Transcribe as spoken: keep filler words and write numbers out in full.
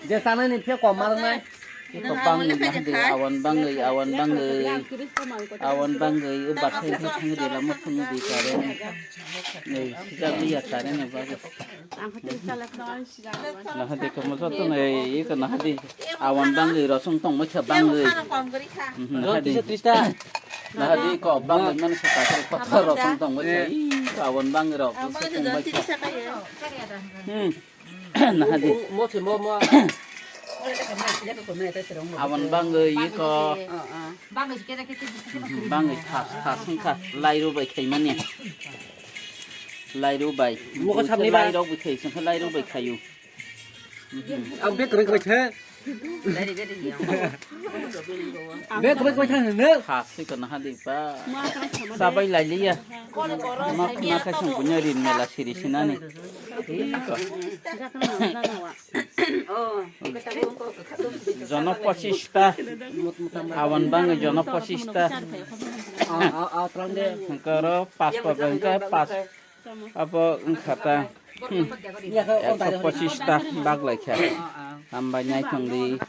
Je sana ni phe kom mar nai. Ko bangwi na de, awan bangwi, awan bangwi. Awan bangwi, u bathai thang de la mo phunu de kare. Nei, sijak liya kare ne ba. Nahadi ko moso to nei, iko nahadi. Awan bangwi rosong tong mo cha bangwi. Mhm, nahadi. Nahadi ko bangwi man sa ka ko rosong tong mo cha. Ih, awan bangwi ro. Hmm. Nahadi. Awan bangwi iko. Bangwi thas thas wngkha. Lairu bai khaimani. Lairu bai. Muko samni ba. Lairok bai khai sangkha lairu bai khayu. Ang bek kwrwi kwrwi khe. Bek kwrwi kwrwi khe hwnwi. Thas wngkha nahadi ba. Sabai lailiya. Ma khna khai sangkha rin mela siri sinani. Jono pochista. Awan bangwi jono pochista. Hwnkhe oro pas pa hwnkhe pas. Abo wngkha ta. Hmm. Ekso pochista bak lai kha. Hambai nai thangdi.